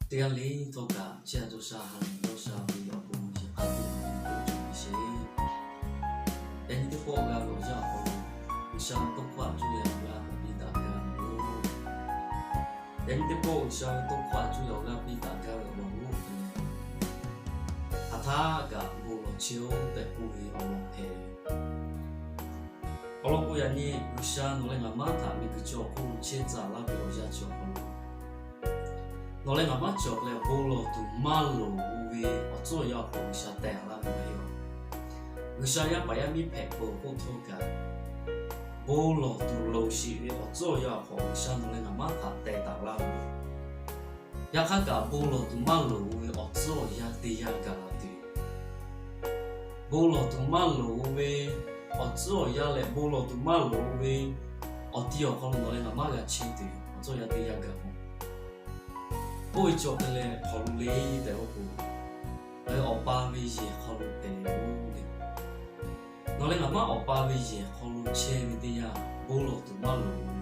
Teˇ g'aˇ le htawˇ kaꞈ, chi a cawˬ sha ha lehˬ dawˇ sha ve awˬ bon chi hk'a biˇ ve k'oˆ cawˬ ve sheˍ. Yaꞈ nyi teˇ pawˆ g'a ve awˬ yanˇ awˬ hk'aw lo, G'uiˬsha tawˇ hkawˇ a cuˇ leh awˬ g'aˇ piˇ daꞈ gaˇ ve yoˬ. Yaꞈ nyi teˇ pawˆ G'uiˬsha ve tawˇ hkawˇ a cuˇ leh awˬ g'aˇ piˇ daꞈ gaˇ ve awˬ lawn g'oˇ hk'e leh, hk'aˬ htaˇ kaꞈ bon lawˬ chehˇ-oˆ tehꞈ k'oˆ ve awˬ lawn hpehꞈ ve. Awˬ lawn k'o, yaꞈ nyi G'uiˬsha nawˬ leh ngaˬ maˉ htaꞈ miˬguiˬ chi awˬ hk'oˆ lo chehˇ tcuh laˇ ve awˬ yanˇ chi awˬ hk'aw lo, nawˬ leh ngaˬ maˉ chi awˬ hk'e leh bon lawˬ tuˬ maˇ loˍ ve awˬ tcuhˉ awˬ yanˇ awˬ hk'aw G'uiˬsha teh laˇ ve maˇ heˆ. G'uiˬsha yaˇ paˍ yaˇ miˇ hpehꞈ peuˬ k'oˆ htawˇ kaꞈ, bon lawˬ tuˬ loˍ sheˍ ve awˬ tcuhˉ awˬ yanˇ awˬ hk'aw G'uiˬsha nawˬ leh ngaˬ maˉ htaꞈ teh taˍ laˇ ve. Yaꞈ hk'aˇ kaꞈ, bon lawˬ tuˬ maˇ loˍ ve awˬ tcuhˉ awˬ yanˇ teˇ yanˇ gaˬ la tuˬ yoˬ. Bon lawˬ tuˬ maˇ loˍ ve awˬ tcuhˉ awˬ yanˇ leh bon lawˬ tuˬ maˇ loˍ ve awˬ ti awˬ hk'aw lo nawˬ leh ngaˬ maˉ g'a chehˇ tuˬ yoˬ. Awˬ tcuhˉ awˬ yanˇ teˇ yanˇ gaˬ la. Oˇ ve chi awˬ hk'e leh hk'aw lo le tehꞈ k'oˆ k'o, ngaˬ hui Awˬ pa ve yehˬ hk'aw lo hpehꞈ ve yoˬ le. Nawˬ leh ngaˬ maˉ Awˬ pa ve yehˬ hk'aw lo chehˇ ve teˇ yanˇ, bon lawˬ tuˬ maˇ loˍ ve.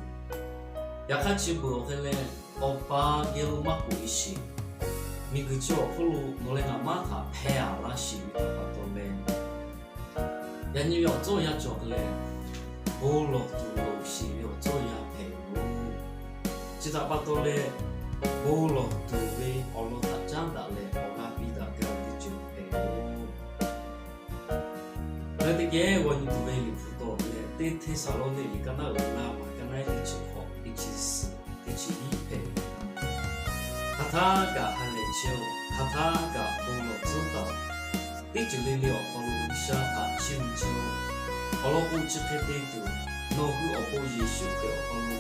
Yaꞈ hk'aˇ chi beuꞈ awˬ hk'e leh, Awˬ pa geh lo maˇ k'oꞈ-e sheˍ. Miˬguiˬ chi awˬ hk'oˆ lo nawˬ leh ngaˬ maˉ htaꞈ hpeh-a laˇ sheˍ ve htaꞈ pa taw leh, yaꞈ nyi ve awˬ tcuhˉ awˬ yanˇ chi awˬ hk'e leh, bon lawˬ tuˬ loˍ sheˍ ve awˬ tcuhˉ awˬ yanˇ hpehꞈ ve yoˬ. Chi htaꞈ pa taw leh, bon lawˬ tuˬ ve awˬ lawn htaꞈ caˉ daꞈ leh awˬ g'aˇ piˇ daꞈ gaˇ ve teˇ ceuˬ hpehꞈ ve yoˬ. Ngaˬ hui teˇ geh g'aw nyi tuˬ ve Liꞈ hpu taw leh, Teˇ Hteˇsaˍlawˇniˆ liꞈ ka naˉ uiˍ naˇ maˬ ka naˉ eˉ teˇ chi hkawꞈ teˇ chi suhˍ teˇ chi hiˉ hpehꞈ ve. Hk'aˬ htaˇ kaꞈ ha lehˬ chehˇ-oˆ. Hk'aˬ htaˇ kaꞈ bon lawˬ tcuhˉ taˍ-oꞈ. Teˇ ceuˬ le le awˬ hk'aw lo G'uiˬsha htaꞈ chiˇ mvuh chehˇ-oˆ. Awˬ lawn k'o, chi hk'e te tuˬ, nawˬ hui awˬ pon Yeˍsuˆ Hkriꞈ awˬ hk'aw lo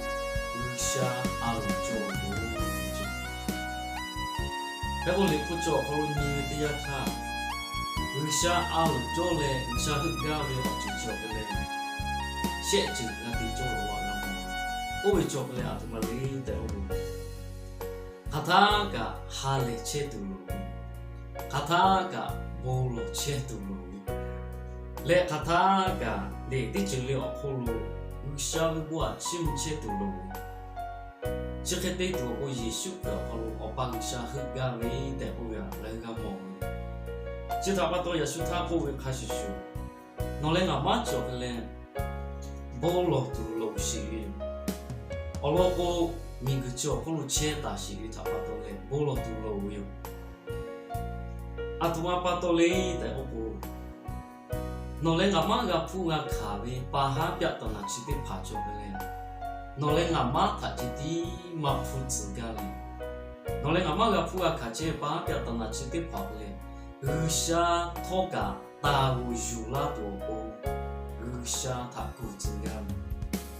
G'uiˬsha a loˍ cawˬ ve yoˬ. Hk'e k'o, Liꞈ hpu cawˬ awˬ hk'aw lo nyi ve teˇ yanˇ htaˇ, G'uiˬsha a loˍ cawˬ leh G'uiˬsha heuˆ gaˇ ve awˬ ceuˬ chi awˬ hk'e leh, shehˆ ceuˬ g'a te cawˇ ve laˇ. Oˇ ve chi awˬ hk'e leh aˬ htoꞈ ma le tehꞈ k'oˆ k'o, hk'aˬ htaˇ kaꞈ ha lehˬ chehˇ tuˬ loˍ ve, hk'aˬ htaˇ kaꞈ bon lawˬ chehˇ tuˬ loˍ ve, leh hk'aˬ htaˇ kaꞈ lehˬ teˇ ceuˬ le awˬ hk'oˆ lo G'uiˬsha ve bon htaꞈ chiˇ mvuh chehˇ tuˬ loˍ ve, chi hk'e te tuˬ awˬ pon Yeˍsuˆ Hkriꞈ awˬ hk'aw lo Awˬ pa G'uiˬsha heuˆ gaˇ ve tehꞈ k'oˆ ve htaꞈ ngaˬ hui g'a mawˬ ve. Chi htaꞈ pa taw, yaꞈ shu htaˇ k'oˆ ve hk'a shuˍ shuˍ, nawˬ leh ngaˬ maˉ chi awˬ hk'e leh bon lawˬ tuˬ loˍ sheˍ ve yoˬ. Awˬ lawn k'o, miˬguiˬ chi awˬ hk'oˆ lo chehˇ taˍ sheˍ ve htaꞈ pa taw leh bon lawˬ tuˬ loˍ ve yoˬ. Aˬ htoꞈ ma pa taw le tehꞈ k'oˆ k'o, nawˬ leh ngaˬ maˉ g'a hpuˇ g'a hkanˍ ve pa haˉ pyaˆ taˍ naˍ chi teˇ hpaˍ cawˬ ve leh, nawˬ leh ngaˬ maˉ htaꞈ ceh tiˉ maˇ hpuˇ tcuh gaˇ ve, nawˬ leh ngaˬ maˉ g'a hpuˇ g'a hkanˍ chehˇ ve pa haˉ pyaˆ taˍ naˍ chi teˇ hpaˍ awˬ hk'e leh, G'uiˬsha htawˇ kaꞈ taˍ g'oˬ yuˬ laˇ tuˬ awˬ pon, G'uiˬsha htaꞈ kuˬ tcuh gaˇ ve,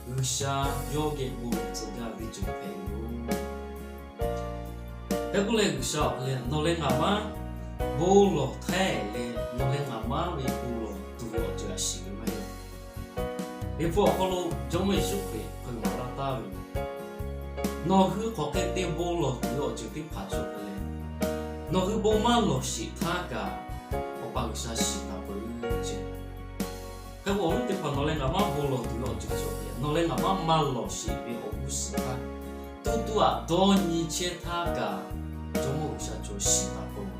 G'uiˬsha yawˇ geh bon lawˬ tcuh gaˇ ve teˇ ceuˬ hpehꞈ ve yoˬ. Hk'e k'oˆ leh, G'uiˬsha awˬ hk'e leh nawˬ leh ngaˬ maˉ bon lawˬ htaˇ leh, nawˬ leh ngaˬ maˉ ve bon lawˬ tuˬ ve awˬ ceuˬ a shiˍ ve maˇ heˆ. Liꞈ hpu awˬ hk'aw lo Jawˇmawˇ Yeˍsuˆ Hkriꞈ hk'aw maˍ laˇ taˍ ve, nawˬ hui hk'aˬ hk'e te bon lawˬ tuˬ ve awˬ ceuˬ teˇ hpaˍ cawˬ hk'e leh, nawˬ hui bon maˇ lawˬ sheˍ htaˇ kaꞈ, Awˬ pa G'uiˬsha shiˍ taˍ peuˬ ve ceˇ. Hk'e k'o, awˬ viˉ teˇ hpaˍ, nawˬ leh ngaˬ maˉ bon lawˬ tuˬ ve awˬ ceuˬ cawˬ hk'e leh, nawˬ leh ngaˬ maˉ maˇ lawˬ sheˍ ve awˬ g'uˇ suhˍ htaˇ, tuˇ tuˇ aꞈ dawˇ nyi chehˇ htaˇ kaꞈ, Jawˇmawˇ G'uiˬsha cawˬ shiˍ taˍ peuˬ.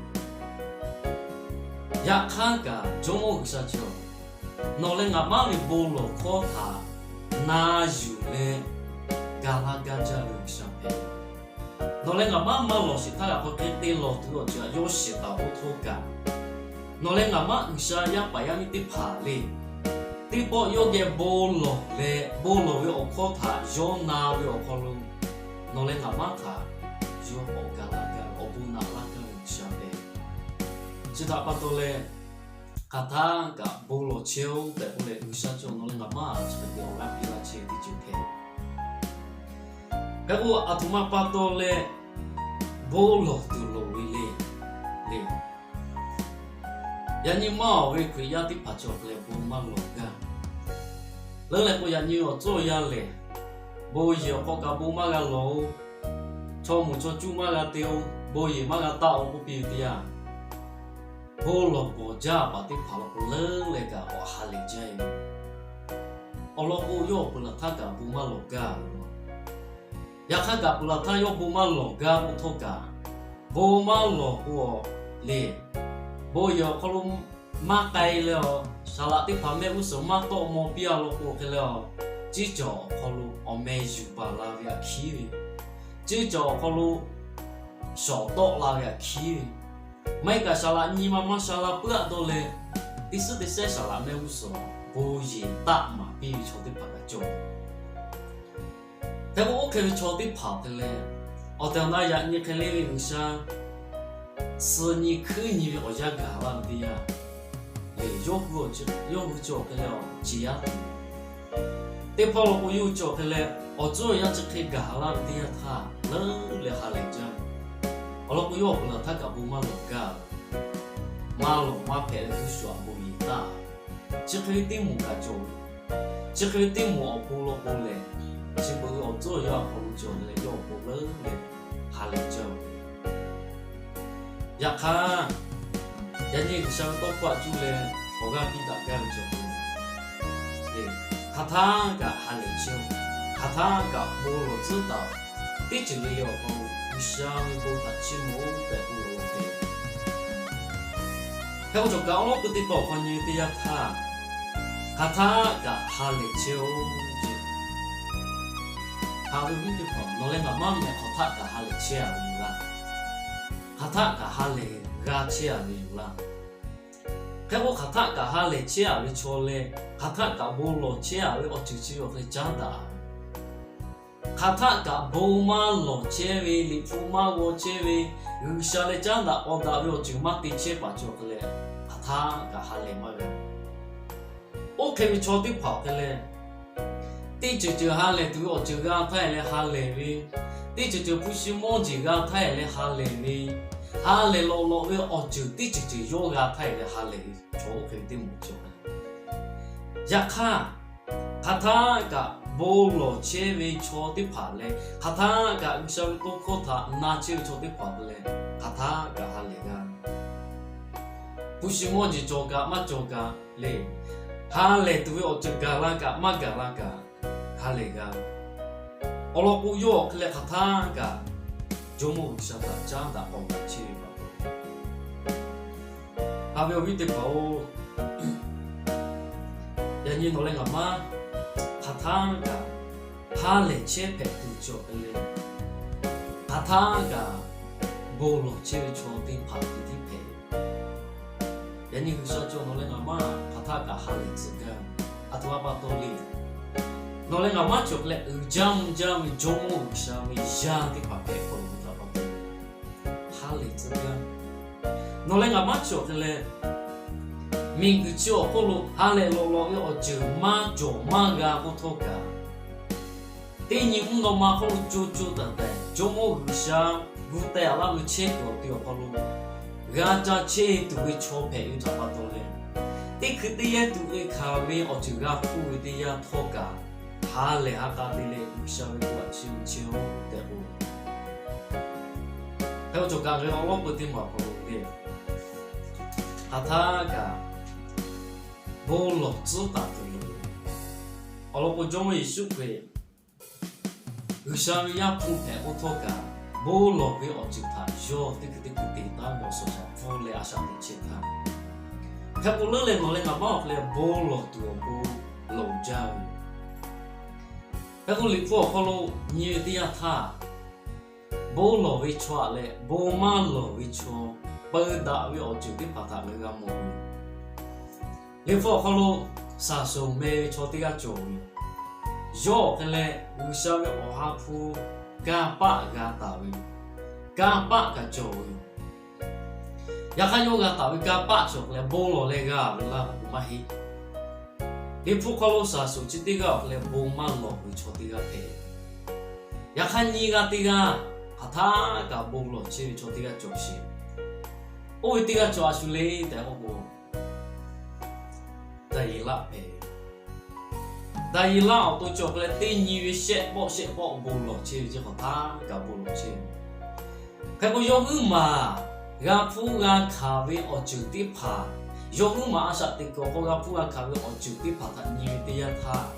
Yaꞈ hk'aˇ kaꞈ, Jawˇmawˇ G'uiˬsha cawˬ, nawˬ leh ngaˬ maˉ ve bon lawˬ hkawˇ htaꞈ na yuˬ leh ga laˇ gaˇ jaˇ ve G'uiˬsha hpehꞈ. Nawˬ leh ngaˬ maˉ maˇ lawˬ sheˍ htaˇ kaꞈ, hk'aˬ hk'e te lawˬ tuˬ ve awˬ ceuˬ htaꞈ yawˇ shiˍ taˍ k'oˆ htawˇ kaꞈ, nawˬ leh ngaˬ maˉ G'uiˬsha yaˇ paˍ yaˇ miˇ teˇ hpaˍ le, teˇ pawˆ yawˇ geh bon lawˬ leh, bon lawˬ ve awˬ hkawˇ htaꞈ yawˇ na ve awˬ hk'aw lo, nawˬ leh ngaˬ maˉ htaꞈ yawˇ k'awꞈ ga laˇ gaˇ ve, awˬ bon naꞈ laˇ gaˇ ve G'uiˬsha hpehꞈ. Chi htaꞈ pa taw leh, hk'aˬ htaˇ kaꞈ bon lawˬ chehˇ-oˆ tehꞈ k'oˆ leh, G'uiˬsha cawˬ nawˬ leh ngaˬ maˉ chi hk'e te awˬ g'aˇ piˇ laˇ chehˇ ve teˇ ceuˬ hpehꞈ. Hk'e k'o, aˬ htoꞈ ma pa taw leh bon lawˬ tuˬ loˍ ve le, le. Yaꞈ nyi maˇ awˬ ve Hkriꞈ yaˇ teˇ hpaˍ cawˬ hk'e leh bon maˇ lawˬ gaˇ. Leuˉ leh k'o, yaꞈ nyi awˬ tcuhˉ awˬ yanˇ lehˬ, bon yehˬ awˬ hk'aw kaꞈ bon maˇ g'a lawˬ-oˬ, chaw moˍ chaw cuˇ maˇ g'a te-oˬ, bon yehˬ maˇ g'a taˆ-oˬ k'oˆ piˇ ve teˇ yanˇ, bon lawˬ bawˬ jaˇ paˍ teˇ hpaˍ law k'o, leuˉ leh kaꞈ k'awꞈ ha lehˬ jaˇ ve. Awˬ lawn k'o, yawˇ awˬ peuˬ laˬ htaˇ kaꞈ bon maˇ lawˬ gaˇ ve. Yaꞈ hk'aˇ kaꞈ, peuˬ laˬ htaˇ yawˇ bon maˇ lawˬ gaˇ k'oˆ htawˇ kaꞈ, Bon maˇ lawˬ k'o le, bon yehˬ awˬ hk'aw lo maˇ k'ai leh, saˍ laꞈ teˇ hpaˍ mehˆ g'uˇ suhˍ maˇ tawˆ maw piˇ-a law k'o hk'e leh, ceˇ cawˬ awˬ hk'aw lo awˬ meh yuˬ baˬ la ve aꞈ hkiˉ ve, ceˇ cawˬ awˬ hk'aw lo shawˍ tawˆ la ve aꞈ hkiˉ ve, maˇ heˆ kaꞈ saˍ laꞈ nyi ma maˇ sha la puiˉ-aˆ dawˇ leh, teˇ suhˉ teˇ sehˉ saˍ laꞈ mehˆ g'uˇ suhˍ bon yehˬ taˆ maˍ piˇ ve chaw teˇ hpaˍ kaꞈ cawˬ. Hk'e k'o, oˇ hk'e ve chaw teˇ hpaˍ awˬ hk'e leh, awˬ tehˬ awˬ na yaꞈ nyi hk'e le ve G'uiˬsha suh nyi hkuiˉ nyi ve awˬ yanˇ gaˬ laˇ ve teˇ yanˇ, yawˇ hui cawˬ hk'e leh, ceˬ yaˇ tuˬ teˇ hpawˇ law k'o, yawˇ hui cawˬ hk'e leh, awˬ tcuhˉ awˬ yanˇ chi hk'e gaˬ laˇ ve teˇ yanˇ htaˇ leuˉ leh ha lehˬ jaˇ. Awˬ lawn k'o, yawˇ awˬ hk'aw lo htaˇ kaꞈ bon maˇ lawˬ gaˇ, maˇ lawˬ maˇ hpehꞈ leh g'uˇ suhˍ aꞈ bon yehˬ taˆ. Chi hk'e ve teˇ moˍ kaꞈ cawˬ ve, chi hk'e ve teˇ moˍ awˬ pon law k'o lehˬ, chi beuꞈ ve awˬ tcuhˉ awˬ yanˇ awˬ hk'aw lo cawˬ leh, yawˇ awˬ pon leuˉ leh ha lehˬ jaˇ ve. Yaꞈ hk'aˇ, yaꞈ nyi G'uiˬsha ve tawˇ hkawˇ htaꞈ cuˇ leh awˬ g'aˇ piˇ daꞈ gaˇ ve cawˬ ve, hk'aˬ htaˇ kaꞈ ha lehˬ chehˇ-oˆ. Hk'aˬ htaˇ kaꞈ bon lawˬ tcuhˉ taˍ-oˬ. Teˇ ceuˬ le le awˬ hk'aw lo G'uiˬsha ve bon htaꞈ chiˇ mvuh-oˆ tehꞈ k'oˆ law ve. Hk'e k'o, cawˬ kaꞈ awˉ lawˉ pui teˇ taw awˬ hk'aw nyi ve teˇ yanˇ htaˇ, hk'aˬ htaˇ kaꞈ ha lehˬ chehˇ-oˆ ce. Haꞈ ve awˬ viˉ teˇ hpaˍ, nawˬ leh ngaˬ maˇ meh hk'aˬ htaˇ kaꞈ ha lehˬ chehˇ-a ve yoˬ laˇ. Hk'aˬ htaˇ kaꞈ ha lehˬ g'a chehˇ-a ve yoˬ laˇ. Hk'e k'o, hk'aˬ htaˆ kaꞈ ha lehˬ chehˇ-a ve chaw leh, hk'aˬ htaˆ kaꞈ bon lawˬ chehˇ-a ve awˬ ceuˬ chi ve awˬ hk'e caˉ daꞈ ve, hk'aˬ htaˆ kaꞈ bon maˇ lawˬ chehˇ ve, Liꞈ hpu maˇ g'aw chehˇ ve, G'uiˬsha leh caˉ daꞈ k'aw daꞈ ve awˬ ceuˬ maˇ te chehˇ paˍ cawˬ hk'e leh, hk'aˬ htaˆ kaꞈ ha lehˬ maˇ g'a. Oˇ hk'e ve chaw teˇ hpaˍ awˬ hk'e leh, teˇ ceuˬ ceuˬ ha lehˬ tuˬ ve awˬ ceuˬ g'a htaˇ e leh ha lehˬ ve, teˇ ceuˬ ceuˬ hpu shi mawˇ jeˬ g'a htaˇ e leh ha lehˬ ve, ha lehˬ lawꞈ lawꞈ ve awˬ ceuˬ teˇ ceuˬ ceuˬ yawˇ g'a htaˇ e leh ha lehˬ ve chaw oˇ hk'e ve teˇ moˍ cawˬ. Yaꞈ hk'aˇ, hk'aˬ htaˆ kaꞈ bon lawˬ chehˇ ve chaw teˇ hpaˍ leh, hk'aˬ htaˆ kaꞈ G'uiˬsha ve tawˇ hkawˇ htaꞈ na chehˇ ve chaw teˇ hpaˍ leh, hk'aˬ htaˆ kaꞈ ha lehˬ g'a. Hpu shi mawˇ jeˬ cawˬ kaꞈ maˇ cawˬ kaꞈ le, ha lehˬ tuˬ ve awˬ ceuˬ gaˬ la kaꞈ maˇ gaˬ la kaꞈ, ha lehˬ g'a. Awˬ lawn k'o, yawˇ awˬ hk'e leh hk'aˬ htaˆ kaꞈ Jawˇmawˇ G'uiˬsha htaꞈ caˉ daꞈ k'aw daꞈ chehˇ ve pa taw, haꞈ ve awˬ viˉ teˇ hpaˍ-oˬ, yaꞈ nyi nawˬ leh ngaˬ maˇ hk'aˬ htaˆ kaꞈ ha lehˬ chehˇ hpehꞈ tuˬ cawˬ hk'e leh, hk'aˬ htaˆ kaꞈ bon lawˬ chehˇ ve chaw teˇ hpaˍ te tiˉ hpehꞈ. Yaꞈ nyi G'uiˬsha cawˬ nawˬ leh ngaˬ maˇ hk'aˬ htaˆ kaꞈ ha lehˬ tcuh gaˇ. Aˬ htoꞈ ma pa taw le. Nawˬ leh ngaˬ maˇ cawˬ hk'e leh uiˍ jaˇ mvuh jaˇ ve Jawˇmawˇ G'uiˬsha ve yaˇ teˇ hpaˍ hpehꞈ hk'aw lo htaꞈ pa taw, ha lehˬ tcuh gaˇ. Nawˬ leh ngaˬ maˇ cawˬ hk'e leh, miˬguiˬ chi awˬ hk'oˆ lo ha lehˬ lawꞈ lawꞈ ve awˬ ceuˬ maˇ cawˬ maˇ g'a k'oˆ htawˇ kaꞈ, teˇ nyi mvuhˇ naw ma hk'oˆ lo co co taiˍ taiˍ Jawˇmawˇ G'uiˬsha gu teh-a laˇ ve chehˇ kuiˬ awˬ te awˬ hk'aw lo g'a ca chehˇ tuˬ ve chaw hpehꞈ ve htaꞈ pa taw leh, teˇ hkui teˇ yehˇ tuꞈ ve hkanˍ ve awˬ ceuˬ g'a hpuˇ ve teˇ yanˇ htawˇ kaꞈ, ha lehˬ ha k'a te leh G'uiˬsha ve bon htaꞈ chiˇ mvuh chehˇ-oˆ tehꞈ k'oˆ. Hk'e k'o, cawˬ kaꞈ ngaˬ hui awˉ lawˉ pui teˇ maˬ hk'aw lo le, hk'aˬ htaˆ kaꞈ bon lawˬ tcuhˉ taˍ tuˬ yoˬ. Awˬ lawn k'o, Jawˇmawˇ Yeˍsuˆ Hkriꞈ G'uiˬsha ve Yaˇ hpu hpehꞈ k'oˆ htawˇ kaꞈ, bon lawˬ ve awˬ ceuˬ htaꞈ yawˇ teˇ hkui teˇ hkui te taˉ ve awˬ suhˍ shaˍ pfuhˇ leh a shaꞈ teꞈ chehˇ htaˇ, hk'e k'o leuˉ leh nawˬ leh ngaˬ maˇ awˬ hk'e leh bon lawˬ tuˬ awˬ pon lawˬ jaˇ ve. Hk'e k'o, Liꞈ hpu awˬ hk'aw lo nyi ve teˇ yanˇ htaˇ, bon lawˬ ve chaw-aꞈ leh bon maˇ lawˬ ve chaw, peu daꞈ ve awˬ ceuˬ teˇ hpaˍ htaꞈ ngaˬ hui g'a mawˬ ve. Liꞈ hpu awˬ hk'aw lo saˍ shoˍ meh ve chaw teˇ g'aˇ cawˬ ve. Yawˇ awˬ hk'e leh G'uiˬsha ve Awˬ ha hpu kanˇ paˆ g'a taˍ ve, kanˇ paˆ kaꞈ cawˬ ve yoˬ. Yaꞈ hk'aˇ, yawˇ g'a taˍ ve kanˇ paˆ chi awˬ hk'e leh bon lawˬ leh g'a ve laˇ k'o maˇ heˆ. Liꞈ hpu hk'aw lo saˍ shoˍ chi teˇ g'aˇ awˬ hk'e leh bon maˇ lawˬ ve chaw teˇ g'aˇ hpehꞈ. Yaꞈ hk'aˇ, nyiˇ g'aˇ teˇ g'aˇ hk'aˬ htaˆ kaꞈ bon lawˬ chehˇ ve chaw teˇ g'aˇ cawˬ sheˍ. Oˇ ve teˇ g'aˇ cawˬ a shu le tehꞈ k'oˆ k'o, Daˍyeˍlaˆ hpehꞈ. Daˍyeˍlaˆ awˬ to cawˬ hk'e leh teˇ nyi ve shehˆ pawˆ shehˆ pawˆ bon lawˬ chehˇ ve chi hk'aˬ htaˆ kaꞈ bon lawˬ chehˇ ve. Hk'e k'o, yawˇ huiˉ maˬ g'a hpuˇ g'a hkanˍ ve awˬ ceuˬ teˇ hpaˍ, yawˇ huiˉ maˬ a shaꞈ teꞈ kuiˬ awˬ hk'aw g'a hpuˇ g'a hkanˍ ve awˬ ceuˬ teˇ hpaˍ htaꞈ nyi ve teˇ yanˇ htaˇ,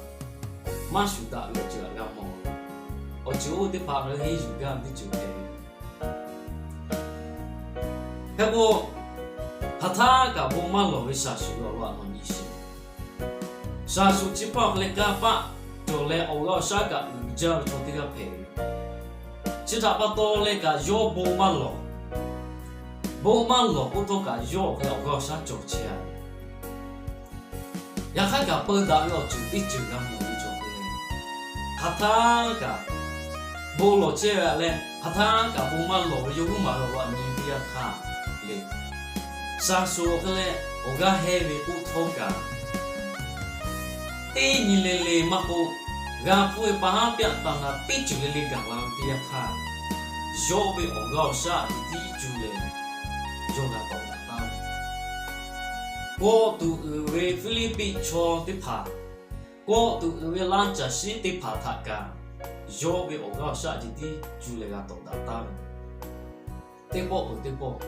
maˇ shuˍ daꞈ ve awˬ ceuˬ htaꞈ g'a mawˬ ve. Awˬ ceuˬ oˇ ve teˇ hpaˍ ngaˬ hui henˇ yuˬ gaˇ ve teˇ ceuˬ hpehꞈ ve. Hk'e k'o, hk'aˬ htaˇ kaꞈ bon maˇ lawˬ ve shaˍ shuˍ ve awˬ lawn a naw nyi sheˍ. Shaˍ shuˍ chi hpaˇ awˬ hk'e leh kanˇ paˆ cawˬ leh awˬ g'aˇ awˬ shaˉ kaꞈ uiˍ jaˇ ve chaw teˇ g'aˇ hpehꞈ ve. Chi htaꞈ pa taw leh kaꞈ yawˇ bon maˇ lawˬ. Bon maˇ lawˬ k'oˆ htawˇ kaꞈ yawˇ awˬ hk'e leh awˬ g'aˇ awˬ shaˉ cawˬ chehˇ a ve. Yaꞈ hk'aˇ kaꞈ peu daꞈ ve awˬ ceuˬ teˇ ceuˬ g'a mawˬ ve cawˬ ve leh, hk'aˬ htaˇ kaꞈ bon lawˬ chehˇ ve leh hk'aˬ htaˇ kaꞈ bon maˇ lawˬ ve yawˇ huiˉ maˬ ve awˬ lawn a nyi teˇ yanˇ htaˇ le, shaˍ shuˍ awˬ hk'e leh awˬ g'aˇ hehˇ ve k'oˆ htawˇ kaꞈ, teˇ nyi le le maˇ k'oˆ, g'a hpuˇ ve pa haˉ pyaˆ taˍ naˍ teˇ ceuˬ le le gaˬ la ve teˇ yanˇ htaˇ, yawˇ ve awˬ g'aˇ awˬ shaˉ a ceh tiˉ cuˇ leh yawˇ g'a tawˍ daꞈ taˍ ve. Kawˆ tuˬ uiˍ ve Hpiˇliˇpiˆ chaw teˇ hpaˍ, kawˆ tuˬ uiˍ ve laˇ caˬ shiˉ teˇ hpaˍ htaꞈ kaꞈ yawˇ ve awˬ g'aˇ awˬ shaˉ a ceh tiˉ cuˇ leh g'a tawˍ daꞈ taˍ ve. Teˇ pawˆ peuˬ teˇ pawˆ,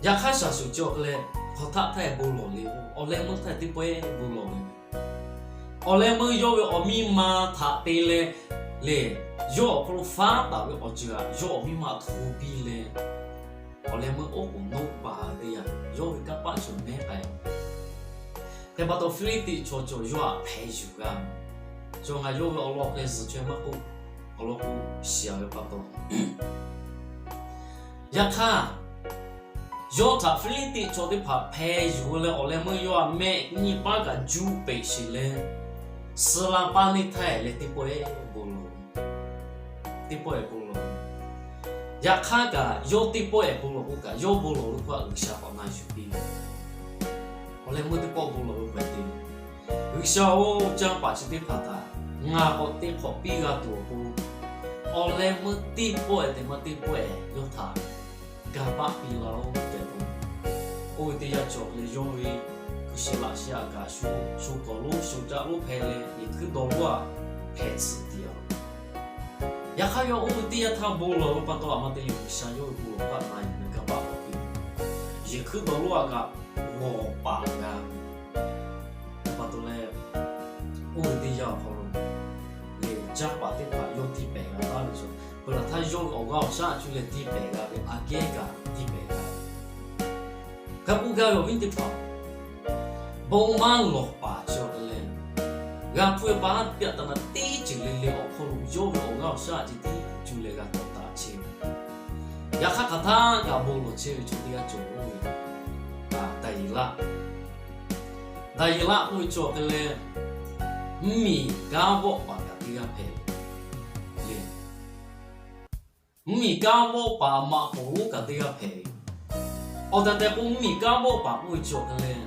yaꞈ hk'aˇ shaˍ shuˍ chi awˬ hk'e leh hk'aˬ htaˆ htaˇ bon lawˬ le k'o, awˬ leh meuˇ htaˇ teˇ pawˆ bon lawˬ ve. Awˬ leh meuˇ yawˇ ve awˬ miˇ ma htaꞈ te leh le, yawˇ awˬ hk'aw lo faˉ taˍ ve awˬ ceuˬ htaꞈ yawˇ awˬ miˇ ma htaꞈ hto piˇ leh, awˬ leh meuˇ oˉ k'oˍ nawˉ paˍ ve teˇ yanˇ yawˇ ve kanˇ paˆ cawˬ mehˉ k'ai. Hk'e pa taw Hpiˇliˇpiˆ chaw cawˬ yawˇ htaꞈ hpeh yuˬ g'a. Cawˬ ngaˬ yawˇ ve awˬ lawn hk'e zuhˬ chaweh maˇ k'oˆ, awˬ lawn k'o shiˍ a ve pa taw. Yaꞈ hk'aˇ, yawˇ htaꞈ Hpiˇliˇpiˆ chaw teˇ hpaˍ hpeh yuˬ leh awˬ leh meuˇ yawˇ a mehˆ nyiˇ paˉ kaꞈ juˇ peꞈ sheˍ leh, suh la paˇ neˇ htaˇ leh teˇ pawˆ bon lawˬ, teˇ pawˆ bon lawˬ. Yaꞈ hk'aˇ kaꞈ yawˇ teˇ pawˆ bon lawˬ k'o kaꞈ, yawˇ bon lawˬ ve hk'oˆ a G'uiˬsha k'awꞈ na yuˬ piˇ ve. Awˬ leh meuˇ teˇ pawˆ bon lawˬ ve hk'e te, G'uiˬsha-oˬ, canˇ paˍ chi teˇ hpaˍ htaꞈ ngaˬ k'awꞈ te hk'awꞈ piˇ g'a tuˬ awˬ pon, awˬ leh meuˇ teˇ pawˆ te maˇ teˇ pawˆ yawˇ htaꞈ kanˇ paˆ piˇ laˇ-oˆ tehꞈ k'oˆ. Oˇ ve teˇ yanˇ cawˬ leh yawˇ ve hkui sheh laꞈ sheh a kaꞈ shu, shu kawˍ lonˉ shu caˆ lonˉ hpeh leh, yehˬ hkuiˉ dawˇ lonˉ a hpehꞈ tsuhꞈ tiꞈ a. Yaꞈ hk'aˇ yawˇ oˇ ve teˇ yanˇ htaˇ bon lawˬ ve pa taw, a ma te leh G'uiˬsha yawˇ ve bon lawˬ paˆ na yuˬ leh kanˇ paˆ k'awꞈ piˇ. Yehˬ hkuiˉ dawˇ lonˉ a kaꞈ g'awˬ paˍ g'a ve pa taw leh, oˇ ve teˇ yanˇ awˬ hk'aw lo lehˬ, canˇ paˍ teˇ hpaˍ yawˇ tiˇ pehˍ g'a taˉ ve chaw, peuˬ laˬ htaˇ yawˇ ve awˬ g'aˇ awˬ shaˉ a cuˇ leh tiˇ pehˍ g'a ve, aꞈ kehˉ kaꞈ tiˇ pehˍ g'a ve. Hk'e k'oˆ gaˇ ve awˬ viˉ teˇ hpaˍ, bon maˇ lawˬ paˍ chi awˬ hk'e leh, g'a hpuˇ ve pa haˉ pyaˆ taˍ naˍ teˇ ceuˬ le le awˬ hk'aw lo yawˇ ve awˬ g'aˇ awˬ shaˉ a ceh tiˉ cuˇ leh g'a tawˍ taˍ chehˇ ve. Yaꞈ hk'aˇ hk'aˬ htaˇ kaꞈ bon lawˬ chehˇ ve chaw teˇ g'aˇ cawˬ ve, Daˍyeˍlaˆ. Daˍyeˍlaˆ k'oˆ ve chaw hk'e leh, mvuhˇmiˬ kanˉ vawˆ paˍ kaꞈ teˇ g'aˇ hpehꞈ ve le. Mvuhˇmiˬ kanˉ vawˆ paˍ maꞈ poˍ lonˉ kaꞈ teˇ g'aˇ hpehꞈ ve. Awˬ tehˬ tehˬ k'o, mvuhˇmiˬ kanˉ vawˆ paˍ k'oˆ ve chaw hk'e leh,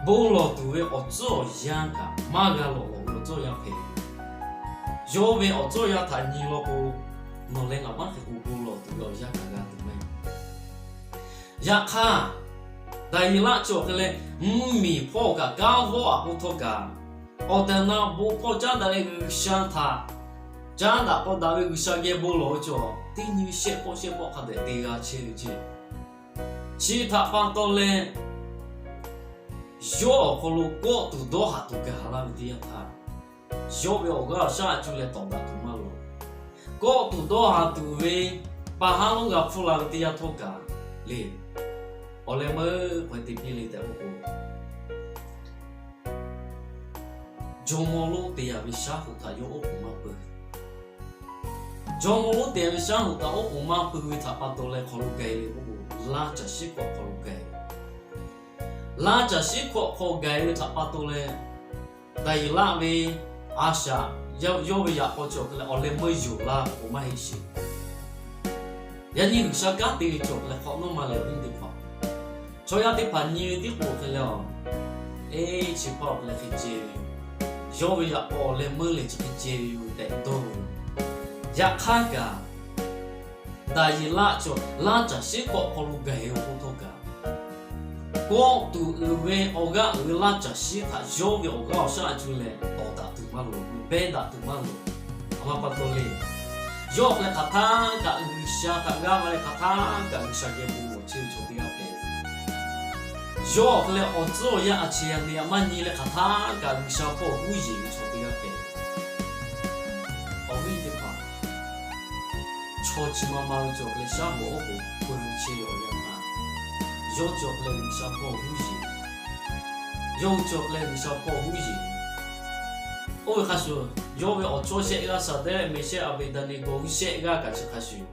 bon lawˬ tuˬ ve awˬ tcuhˉ awˬ yanˇ kaꞈ maˇ g'a lawˬ lawˬ ve awˬ tcuhˉ awˬ yanˇ hpehꞈ ve. Yawˇ ve awˬ tcuhˉ awˬ yanˇ htaꞈ nyi law k'o, nawˬ leh ngaˬ maˇ hk'e k'o bon lawˬ tuˬ ve awˬ yanˇ kaꞈ g'a tuˬ maˇ heˆ. Yaꞈ hk'aˇ, Daˍyeˍlaˆ chi awˬ hk'e leh, mvuhˇmiˬ hpawˇ kaꞈ kanˉ vawˆ a k'oˆ htawˇ kaꞈ, awˬ tehˬ awˬ na bon hkawˇ caˉ daꞈ leh G'uiˬsha htaꞈ caˉ daꞈ k'aw daꞈ ve G'uiˬsha geh bon lawˬ ve chaw, teˇ nyi shehˆ pawˆ shehˆ pawˆ hk'a dehꞈ te g'a chehˇ ve ceˇ. Chi htaꞈ pa taw leh, yawˇ awˬ hk'aw lo kawˆ tuˬ dawˇ haˍ tuˬ gaˬ laˇ ve teˇ yanˇ htaˇ, yawˇ ve awˬ g'aˇ awˬ shaˉ a cuˇ leh tawˍ daꞈ tuˬ maˇ lawˬ. Kawˆ tuˬ dawˇ haˍ tuˬ ve pa haˉ lonˉ g'a hpfuhˇ la ve teˇ yanˇ htawˇ kaꞈ le, awˬ leh meuˇ hk'aw te piˇ le tehꞈ k'oˆ k'o, jawˇmawˇ lonˉ te yaꞈ ve shaˉ hoꞈ htaꞈ yawˇ oˉ k'oˍ maˇ pui. Jawˇmawˇ lonˉ te yaꞈ ve shaˉ hoꞈ htaꞈ oˉ k'oˍ maˇ pui ve htaꞈ pa taw leh hk'aw lo gaiˬ le k'oˆ k'o, laˇ caˬ shiˉ hkawꞈ hk'aw lo gaiˬ. Laˇ caˬ shiˉ hkawꞈ hk'aw gaiˬ ve htaꞈ pa taw leh, Daˍyeˍlaˆ ve a shaꞈ yawˇ ve yaꞈ k'aw chi awˬ hk'e leh awˬ leh meuˇ yoˬ laˇ k'o maˇ heˆ sheˍ. Yaꞈ nyi G'uiˬsha kanˉ te ve chi awˬ hk'e leh hk'awꞈ nawˉ ma lehˬ awˬ viˉ teˇ hpaˍ, chaw yaˇ teˇ hpaˍ nyi ve tiˉ k'o hk'e leh a, eˇ chi hpaˇ awˬ hk'e leh hk'e ceh ve yoˬ. Yawˇ ve yaꞈ k'aw awˬ leh meuˇ lehˬ chi hk'e ceh ve yoˬ tehꞈ dawˇ ve yoˬ. Yaꞈ hk'aˇ kaꞈ, Daˍyeˍlaˆ chi laˇ caˬ shiˉ hkawꞈ hk'aw lo gaiˬ ve awˬ hk'oˆ htawˇ kaꞈ, kawˆ tuˬ uiˍ ve awˬ g'aˇ uiˍ ve laˇ caˬ shiˉ htaꞈ yawˇ ve awˬ g'aˇ awˬ shaˉ a cuˇ leh tawˍ daꞈ tuˬ maˇ lawˬ, behˇ daꞈ tuˬ maˇ lawˬ. A ma pa taw le, yawˇ awˬ hk'e leh hk'aˬ htaˇ kaꞈ G'uiˬsha htaꞈ g'aˇ va leh hk'aˬ htaˇ kaꞈ G'uiˬsha geh bon lawˬ chehˇ ve chaw teˇ g'aˇ hpehꞈ. Yawˇ awˬ hk'e leh awˬ tcuhˉ awˬ yanˇ a chi a ne a maˇ nyi leh hk'aˬ htaˇ kaꞈ G'uiˬsha hpawˇ huˉ yeˬ ve chaw teˇ g'aˇ hpehꞈ. Awˬ viˉ teˇ hpaˍ, Chaw chi ma ma ve cawˬ hk'e leh shaˉ hoꞈ awˬ k'oˍ pui chehˇ ve awˬ yanˇ htaˇ, yawˇ cawˬ hk'e leh G'uiˬsha hpawˇ huˉ yeˬ, yawˇ hui cawˬ hk'e leh G'uiˬsha hpawˇ huˉ yeˬ. Oˇ ve hk'a shuˍ, yawˇ ve awˬ chawˇ shehˆ g'aˇ Shaˍdehˇ, Meˍshehˇ, Aˍbeˍdaˍneˍgoˍ hui shehˆ g'aˇ kaꞈ chi hk'a shuˍ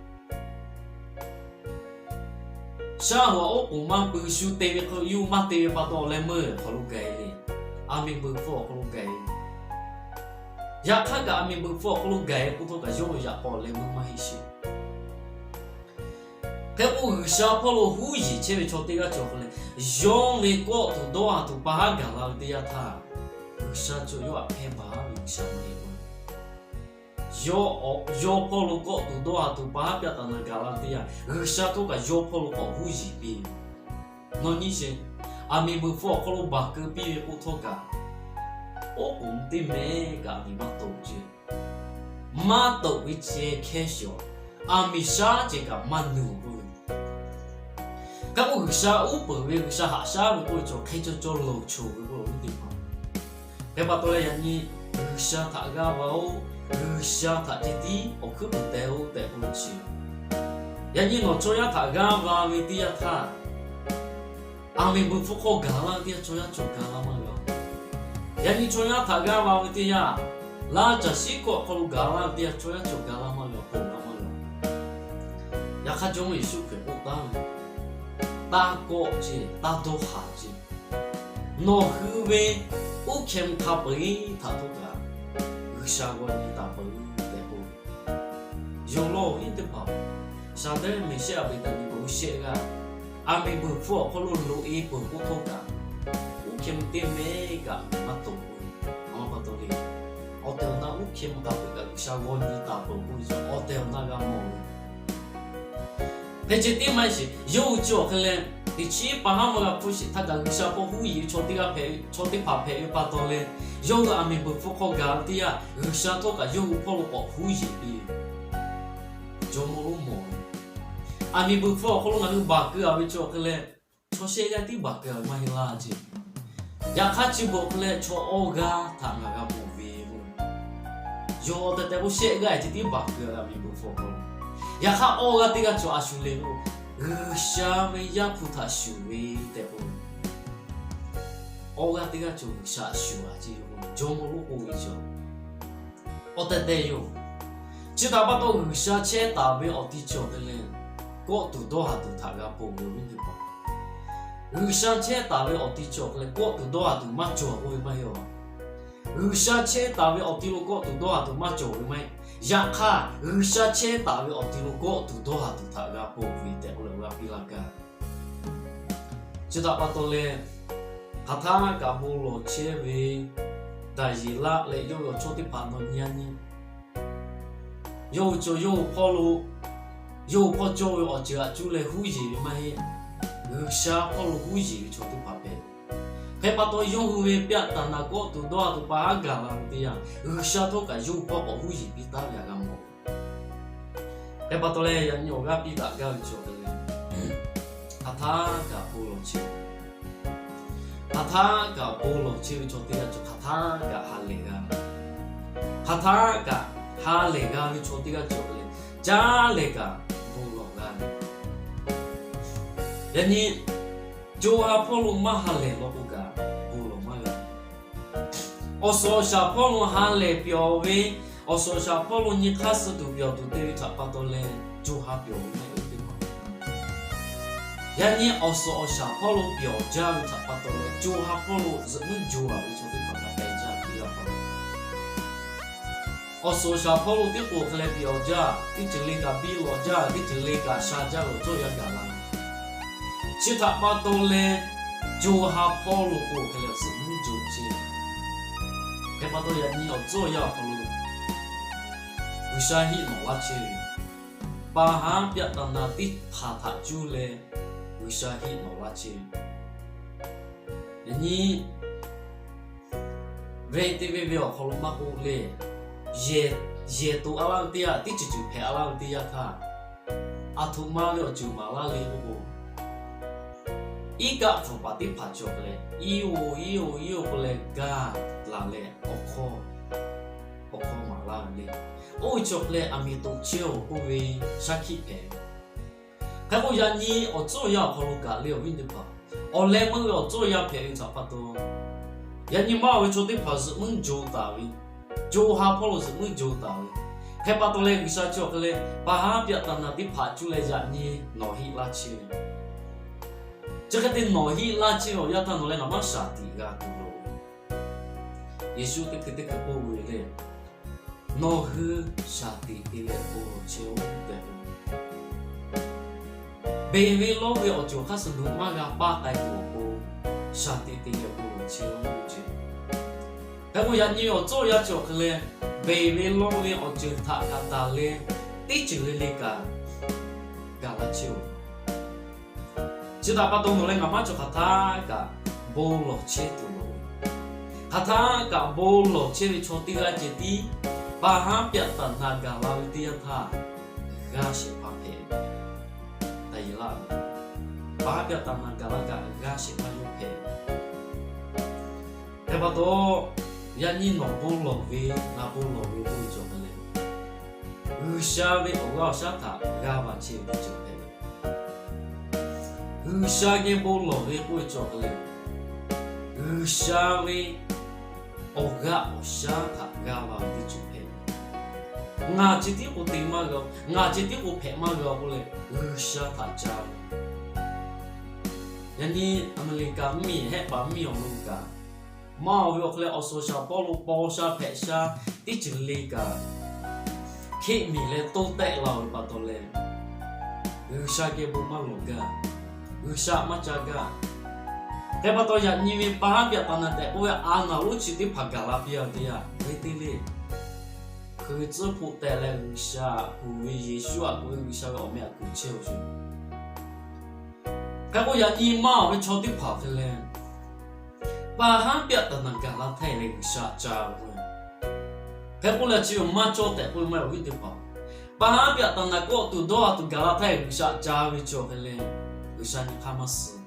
shaˉ hoꞈ awˬ k'oˍ maˇ pui shu te ve hk'e, yawˇ hui maˇ te ve pa taw leh meuˇ awˬ hk'aw lo gaˬ-e le. Aˬ miˍ beuˬ hpfuh awˬ hk'aw lo gaˬ-e. Yaꞈ hk'aˇ kaꞈ aˬ miˍ beuˬ hpfuh awˬ hk'aw lo gaˬ-e k'oˆ htawˇ kaꞈ yawˇ ve yaꞈ k'aw leh meuˇ maˇ heˆ sheˍ. Hk'e k'o G'uiˬsha hpawˇ lo huˉ yeˬ chehˇ ve chaw teˇ g'aˇ cawˬ hk'e leh, yawˇ ve kawˆ tuˬ dawˇ haˍ tuˬ pa haˉ gaˬ la ve teˇ yanˇ htaˇ, G'uiˬsha cawˬ yawˇ htaꞈ hpehˇ baˬ ve G'uiˬsha maˇ heˆ k'o, yawˇ hpawˇ lo kawˆ tuˬ dawˇ haˍ tuˬ pa haˉ pyaˆ taˍ naˍ gaˬ la ve teˇ yanˇ, G'uiˬsha htawˇ kaꞈ yawˇ hpawˇ lo k'awꞈ huˉ yeˬ piˇ ve. Nawˬ nyi sheˍ, aˬ miˍ beuˬ hpfuh awˬ hk'aw lo baˬ keu piˇ ve k'oˆ htawˇ kaꞈ, oˉ k'oˍ teˇ meh kaꞈ aˬ miˍ maˇ toꞈ ce. Maˇ toꞈ ve ceh hkehˇ shawˍ, aˬ miˍ shaˉ ceh kaꞈ maˇ nuˬ k'oˆ ve. Hk'e k'o G'uiˬsha uˉ peunˍ ve, G'uiˬsha haꞈ shaˉ ve k'oˆ ve cawˬ hk'e caw caw loˍ choˬ ve k'oˆ ve teˇ hpaˍ. Hk'e pa taw leh yaꞈ nyi G'uiˬsha htaꞈ g'aˇ va-oˬ, G'uiˬsha htaꞈ ceh tiˉ awˬ hkuiˉ puiˍ teh-oˆ tehꞈ k'oˆ ve chi. Yaꞈ nyi nawˬ chaw yaˇ htaꞈ g'aˇ va ve teˇ yanˇ htaˇ, aˬ miˍ beuˬ hpfuh hk'aw gaˬ laˇ ve teˇ yanˇ chaw yaˇ cawˬ gaˬ la maˇ g'a. Yaꞈ nyi chaw yaˇ htaꞈ g'aˇ va ve teˇ yanˇ, laˇ caˬ shiˉ hkawꞈ hk'aw lo gaˬ laˇ ve teˇ yanˇ chaw yaˇ cawˬ gaˬ la maˇ g'a, ponˬ la maˇ g'a. Yaꞈ hk'aˇ Jawˇmawˇ Yeˍsuˆ Hkriꞈ k'oˆ taˍ ve, taˇ kawˆ ce, taˇ dawˇ haˍ ce. Nawˬ hui ve uˉ hkeh mvuh hk'a peu-eˬ htaꞈ htawˇ kaꞈ G'uiˬsha g'aw nyi taˍ peuˬ tehꞈ k'oˆ ve. Yonˍ lawˬ ve teˇ hpaˍ, Shaˍdehˇ, Meˍshehˇ, Aˍbeˍdaˍneˍgoˍ hui shehˆ g'aˇ, aˬ miˍ beuˬ hpfuh awˬ hk'aw lo loꞈ-e peuˬ k'oˆ htawˇ kaꞈ, uˉ hkeh mvuh teˇ meh kaꞈ maˇ toꞈ k'oˆ ve. Awˬ lawn pa taw le, awˬ tehˬ awˬ na uˉ hkeh mvuh hk'a peu-eˬ kaꞈ G'uiˬsha g'aw nyi taˍ peuˬ k'oˆ ve, awˬ tehˬ awˬ na g'a mawˬ ve. Hk'e ceh tiˉ maˇ heˆ sheˍ, yawˇ hui chi awˬ hk'e leh, teꞈ chiˉ pa haˉ maˇ g'a hpfuhˇ sheˍ htaˇ kaꞈ G'uiˬsha hpawˇ huˉ yeˬ ve chaw teˇ g'aˇ hpehꞈ, chaw teˇ hpaˍ hpehꞈ ve pa taw leh, yawˇ hui aˬ miˍ beuˬ hpfuh hk'aw gaˬ ve teˇ yanˇ, G'uiˬsha htawˇ kaꞈ yawˇ hui hpawˇ lo k'awꞈ huˉ yeˬ piˇ ve. Jawˇmawˇ lonˉ mawˬ ve, aˬ miˍ beuˬ hpfuh awˬ hk'aw lo ngaˬ hui baˬ keu-a ve chi awˬ hk'e leh, chaw shehˆ g'aˇ tiˉ baˬ keu-a ve maˇ heˆ laˇ ce. Yaꞈ hk'aˇ chi beuꞈ awˬ hk'e leh chaw awˇ g'aˇ htaꞈ ngaˬ g'a mawˬ ve k'o, yawˇ tehꞈ tehꞈ k'o shehˆ g'aˇ-e ceh tiˉ baˬ keu-a ve aˬ miˍ beuˬ hpfuh awˬ hk'aw lo. Yaꞈ hk'aˇ awˇ g'aˇ teˇ g'aˇ cawˬ a shuˍ le k'o, G'uiˬsha ve Yaˇ hpu htaꞈ shuˍ ve tehꞈ k'o, awˇ g'aˇ teˇ g'aˇ cawˬ G'uiˬsha shuˍ-a ce yoˬ. Jawˇmawˇ lonˉ k'oˆ ve yoˬ. Awˬ tehˬ tehˬ yoˬ. Chi htaꞈ pa taw G'uiˬsha chehˇ taˍ ve awˬ ti cawˬ hk'e leh, kawˆ tuˬ dawˇ haˍ tuˬ htaꞈ g'a ponˬ ve awˬ viˉ teˇ hpaˍ. G'uiˬsha chehˇ taˍ ve awˬ ti cawˬ hk'e leh kawˆ tuˬ dawˇ haˍ tuˬ maˇ cawˬ k'oˆ ve maˇ heˆ-a. G'uiˬsha chehˇ taˍ ve awˬ ti lo kawˆ tuˬ dawˇ haˍ tuˬ maˇ cawˬ ve maˇ heˆ. Yaꞈ hk'aˇ G'uiˬsha chehˇ taˍ ve awˬ ti lo kawˆ tuˬ dawˇ haˍ tuˬ htaꞈ g'a ponˬ ve tehꞈ k'oˆ leh g'a piˇ laˇ gaˇ. Chi htaꞈ pa taw leh, hk'aˬ htaˇ kaꞈ bon lawˬ chehˇ ve Daˍyeˍlaˆ leh yawˇ ve awˬ chawˇ teˇ hpaˍ nawˬ nyi-a nyi. Yawˇ hui cawˬ yawˇ hui hpawˇ lo, yawˇ hui hpawˇ cawˇ ve awˬ ceuˬ htaꞈ cuˇ leh huˉ yeˬ ve maˇ heˆ. G'uiˬsha hpawˇ lo huˉ yeˬ ve chaw teˇ hpaˍ hpehꞈ. Hk'e pa taw yawˇ hui ve pyaˆ taˍ naˍ kawˆ tuˬ dawˇ haˍ tuˬ pa haˉ gaˬ la ve teˇ yanˇ, G'uiˬsha htawˇ kaꞈ yawˇ hui hpawˇ k'awꞈ huˉ yeˬ piˇ taˉ ve htaꞈ g'a mawˬ. Hk'e pa taw leh yaꞈ nyi awˬ g'aˇ piˇ daꞈ gaˇ ve cawˬ hk'e leh, hk'aˬ htaˇ kaꞈ bon lawˬ chehˇ ve, hk'aˬ htaˇ kaꞈ bon lawˬ chehˇ ve chaw teˇ g'aˇ cawˬ hk'aˬ htaˇ kaꞈ ha lehˬ g'a ve, hk'aˬ htaˇ kaꞈ ha lehˬ g'a ve chaw teˇ g'aˇ cawˬ hk'e leh, caˇ lehˬ kaꞈ bon lawˬ g'a ve. Yaꞈ nyi co ha hpawˇ lo maˇ ha lehˬ law k'o kaꞈ bon lawˬ maˇ g'a. Awˬ suhˍ awˬ shaˍ hpawˇ lo ha lehˬ pyawˬ ve, awˬ suhˍ awˬ shaˍ hpawˇ lo nyi hk'aˇ suh tuˬ pyawˬ tuˬ te ve htaꞈ pa taw leh, co ha pyawˬ ve maˇ heˆ teˇ hpaˍ. Yaꞈ nyi awˬ suhˍ awˬ shaˍ hpawˇ lo pyawˬ jaˇ ve htaꞈ pa taw leh, co ha hpawˇ lo zuhꞈ muiˉ jo-a ve chaw teˇ hpaˍ kaꞈ pehˬ jaˇ ve teˇ yanˇ hpawˇ lo, awˬ suhˍ awˬ shaˍ hpawˇ lo teˇ k'oˍ hk'e leh pyawˬ jaˇ, teˇ ceuˬ le kaꞈ biˇ lawꞈ jaˇ, teˇ ceuˬ le kaꞈ sha jaˇ ve awˬ cawˇ yaˇ gaˬ la ve. Chi htaꞈ pa taw leh, co ha hpawˇ lo k'o hk'e leh zuhꞈ muiˉ jo chehˇ. Hk'e pa taw yaꞈ nyi awˬ cawˇ yaˇ awˬ hk'aw lo G'uiˬsha hiˆ nawꞈ laˇ chehˇ ve, pa haˉ pyaˆ taˍ naˍ teˇ hpaˍ htaꞈ cuˇ leh G'uiˬsha hiˆ nawꞈ laˇ chehˇ ve. Yaꞈ nyi venˇ teˇ venˇ ve awˬ hk'aw lo maˇ k'oˆ le, yehˬ, yehˬ toꞈ-a laˇ ve teˇ yanˇ, teˇ ceuˬ ceuˬ hpehꞈ-a laˇ ve teˇ yanˇ htaˇ, aˬ htoꞈ ma ve awˬ ceuˬ maˍ laˇ le k'oˆ k'o, iˉ kaˆ hpfuhˍ paˍ teˇ hpaˍ cawˬ hk'e leh, iˉ-o iˉ-o iˉ-o k'oˆ leh gaˇ laˬ leh, awˬ hkawˇ, awˬ hkawˇ maˍ la ve le. Oˇ ve chi awˬ hk'e leh aˬ miˍ toꞈ chehˇ-oˬ k'oˆ ve shaˉ hkiˆ hpehꞈ ve. Hk'e k'o, yaꞈ nyi awˬ tcuhˉ awˬ yanˇ awˬ hk'aw lo kaꞈ le, awˬ viˉ teˇ hpaˍ, awˬ leh meuˇ ve awˬ tcuhˉ awˬ yanˇ hpehꞈ ve htaꞈ pa taw, yaꞈ nyi maˇ oˬ ve chaw teˇ hpaˍ zuhꞈ muiˉ jo taˍ ve, co ha hpawˇ lo zuhꞈ muiˉ jo taˍ ve. Hk'e pa taw leh, G'uiˬsha chi awˬ hk'e leh pa haˉ pyaˆ taˍ naˍ teˇ hpaˍ cuˇ leh yaꞈ nyi nawˬ heˆ laˇ chehˇ ve. Chi hk'e te nawˬ heˆ laˇ chehˇ ve awˬ yanˇ htaˇ, nawˬ leh ngaˬ maˇ shaˍ tiꞈ g'a tuˬ loˍ. Yeˍsuˆ teˇ hkui teˇ hkui k'oˆ ve le, Nawˬ hui shaˍ tiꞈ te leh bon lawˬ chehˇ-oˆ tehꞈ k'oˆ ve. Beˬ ve lawˇ ve awˬ ceuˬ awˬ hk'aˇ suh nawˬ maˇ g'a paˇ k'ai tuˬ awˬ pon, shaˍ tiꞈ te leh bon lawˬ chehˇ-oˆ ce. Hk'e k'o, yaꞈ nyi awˬ tcuhˉ awˬ yanˇ chi awˬ hk'e leh, beˬ ve lawˇ ve awˬ ceuˬ htaꞈ kaꞈ taˍ leh, teˇ ceuˬ le le kaꞈ gaˬ la chehˇ-oˬ. Chi htaꞈ pa taw, nawˬ leh ngaˬ maˇ cawˬ hk'aˬ htaˇ kaꞈ bon lawˬ chehˇ tuˬ loˍ. Hk'aˬ htaˇ kaꞈ bon lawˬ chehˇ ve chaw teˇ g'aˇ ceh tiˉ, pa haˉ pyaˆ taˍ naˍ gaˬ la ve teˇ yanˇ htaˇ, g'aˇ shehˍ hpaˇ hpehꞈ ve. Taˇ yeˬ laˇ ve, pa haˉ pyaˆ taˍ naˍ gaˬ la kaꞈ g'aˇ shehˍ hpaˇ yawˇ hpehꞈ ve. Hk'e pa taw, yaꞈ nyi nawˬ bon lawˬ ve, ngaˬ bon lawˬ ve k'oˆ ve cawˬ hk'e leh, G'uiˬsha ve awˬ g'aˇ awˬ shaˉ htaꞈ g'aˇ va chehˇ ve teˇ ceuˬ hpehꞈ ve. G'uiˬsha geh bon lawˬ ve k'oˆ ve cawˬ hk'e leh, G'uiˬsha ve awˬ g'aˇ awˬ shaˉ htaꞈ g'aˇ va ve teˇ ceuˬ hpehꞈ ve. Ngaˬ ceh tiˉ k'o te maˇ g'a-oˬ, ngaˬ ceh tiˉ k'o hpehꞈ maˇ g'a-oˬ k'oˆ leh, G'uiˬsha htaꞈ ca ve. Yaꞈ nyi Aˍmeˍriˍkaˍ mvuhˇmiˬ, Hehˆ paˍ mvuhˇmiˬ awˬ lo kaꞈ, maˇ oˬ ve awˬ hk'e leh awˬ suhˍ shaˍ pawˇ lo paw sha hpehꞈ sha, teˇ ceuˬ le kaꞈ, hk'eˆ miˬ leh toˇ tehˆ la-oˬ ve pa taw leh, G'uiˬsha geh bon maˇ lawˬ gaˇ, G'uiˬsha maˇ ca gaˇ. Hk'e pa taw, yaꞈ nyi ve pa haˉ pyaˆ taˍ naˍ tehꞈ k'oˆ ve a naˍ lonˉ chi teˇ hpaˍ gaˬ la piˇ-a ve teˇ yanˇ, ve teˇ le, hkui tcuhˉ hpoˆ tehˬ leh G'uiˬsha kuˬ ve, Yeˍsuˆ aꞈ kuˬ ve, G'uiˬsha ve awˬ meh aꞈ kuˬ chehˇ-oˬ ve. Hk'e k'o, yaꞈ nyi maˇ oˬ ve chaw teˇ hpaˍ hk'e leh, pa haˉ pyaˆ taˍ naˍ gaˬ la htaˇ leh G'uiˬsha ca ve k'o, hk'e k'oˆ leh chi ve maˇ cawˇ tehꞈ k'oˆ ve maˇ heˆ, awˬ viˉ teˇ hpaˍ. Pa haˉ pyaˆ taˍ naˍ kawˆ tuˬ dawˇ ha tuˬ gaˬ la htaˇ G'uiˬsha ca ve chi awˬ hk'e leh, G'uiˬsha nyi hk'aˇ maˇ suh.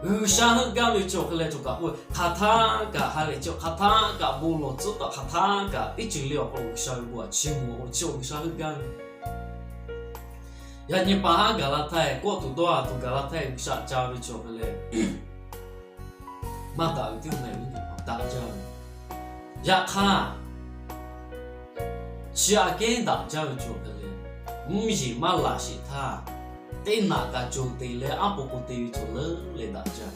G'uiˬsha heuˆ gaˇ ve chi awˬ hk'e leh cawˬ kaꞈ k'oˆ ve, hk'aˬ htaˇ kaꞈ ha lehˬ chehˇ-oˬ, hk'aˬ htaˇ kaꞈ bon lawˬ tcuhˉ taˍ, hk'aˬ htaˇ kaꞈ teˇ ceuˬ le awˬ hk'aw lo G'uiˬsha ve bon aꞈ chiˇ mvuh-oˬ, chi awˬ G'uiˬsha heuˆ gaˇ ve. Yaꞈ nyi pa haˉ gaˬ la htaˇ, kawˆ tuˬ dawˇ ha tuˬ gaˬ la htaˇ G'uiˬsha ca ve chi awˬ hk'e leh, maˇ daꞈ ve teˇ hpaˍ daꞈ jaˇ ve. Yaꞈ hk'aˇ, chi aꞈ kehˉ daꞈ jaˇ ve chi awˬ hk'e leh, mvuhˇmiˬ maˇ laˬ sheˍ htaˇ, teˇ naꞈ kaꞈ cawˬ te leh aˉ po k'o te ve cawˬ leuˉ leh daꞈ jaˇ.